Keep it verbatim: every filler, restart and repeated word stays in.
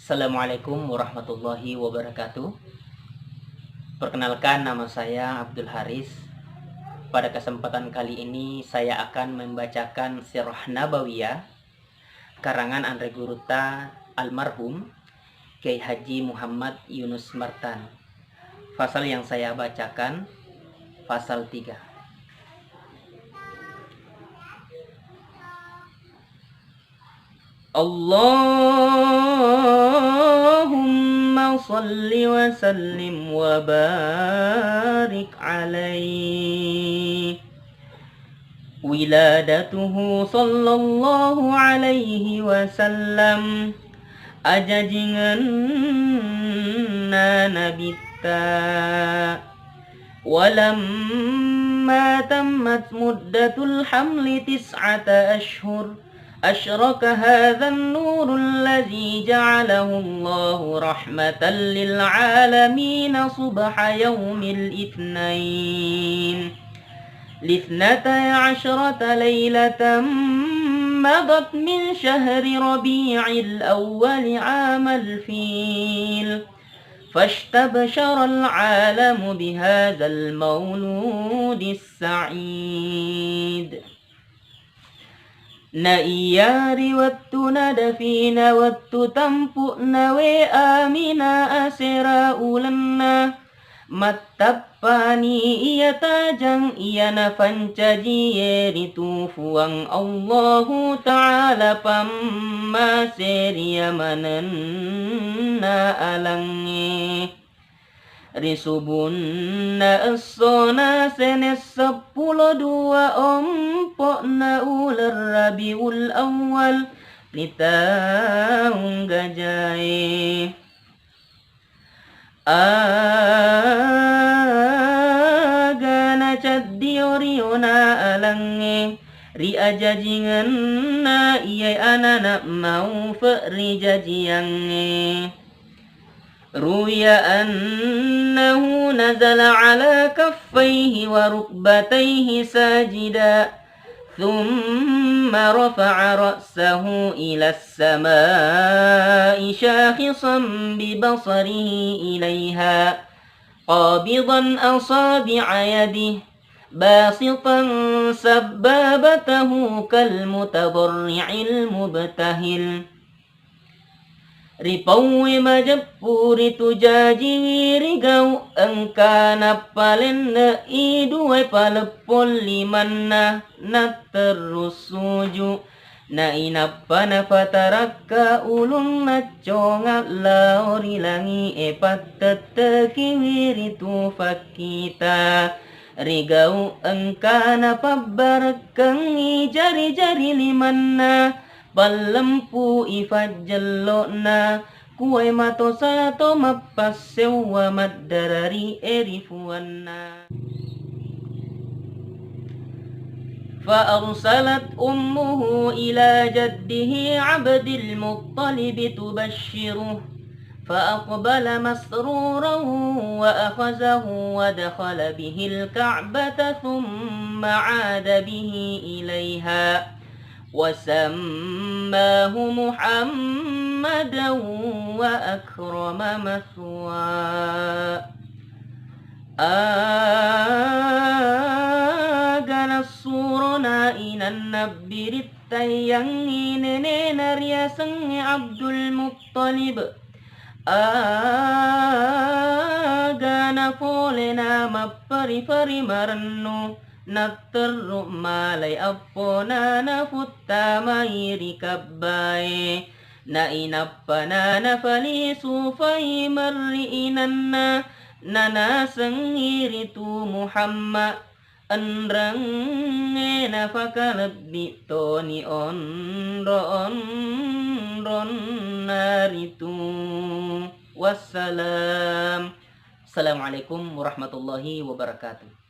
Assalamualaikum warahmatullahi wabarakatuh. Perkenalkan, nama saya Abdul Haris. Pada kesempatan kali ini, saya akan membacakan Sirah Nabawiyah, karangan anre gurutta almarhum Kiai Haji Muhammad Yunus Martan. Fasal yang saya bacakan, fasal tiga. اللهم صل وسلم وبارك عليه. ولادته صلى الله عليه وسلم، ajajingenna Nabitta. ولما تمت مدة الحمل تسعة أشهر، أشرق هذا النور الذي جعله الله رحمة للعالمين صبح يوم الاثنين لاثنتي عشرة ليلة مضت من شهر ربيع الأول عام الفيل، فاستبشر العالم بهذا المولود السعيد. Na iyari wettu nadafina, wettu tampu'na we Amina asera ulenna, mattappani iya tajang iya nafancajie ritu Fuang Allahu Ta'ala pammase ri yamanenna alangnge. Ri subunna essona seneng seppulo dua ompo'na uleng Rabiul Awal ri taung gajae. Aga nacaddio-riona alangnge ri ajajingenna iyae anana maufe ri jajiangnge. روي أنه نزل على كفيه وركبتيه ساجدا، ثم رفع رأسه إلى السماء شاخصا ببصره إليها، قابضا أصابع يده، باسطا سبابته كالمتضرع المبتهل. Ripauwi majeppu ritu jajiwi rigau, engka nappalenne'i duwai paleppong limanna, natterru suju. Nainappa nafatarakka ulung nacconga lao ri langi'e, pattettekiwi ritu fakkita. Rigau engka napabbarekkengngi jari-jari limanna, pallempui fajjello'na, kuwae matosa to mappassewwa maddarari e ri fuanna. فأرسلت أمه إلى جده عبد المطلب تبشره، فأقبل مسرورا وأخذه ودخل به الكعبة ثم عاد به إليها وسماه محمدا وأكرم مثواه. Aga nassurona inanna birittaiyangngi nenena riasengnge Abdul Muttalib. Aga napolena mapperi-peri marennu, natterru malai appona nafuttamai ri kabbae. Nainappa na nafalisu fai merri inanna, nanasengngi ritu Muhammad. Enrengnge nafakalebbi toni onro-onronna ritu. Wassalam. Assalamualaikum warahmatullahi wabarakatuh.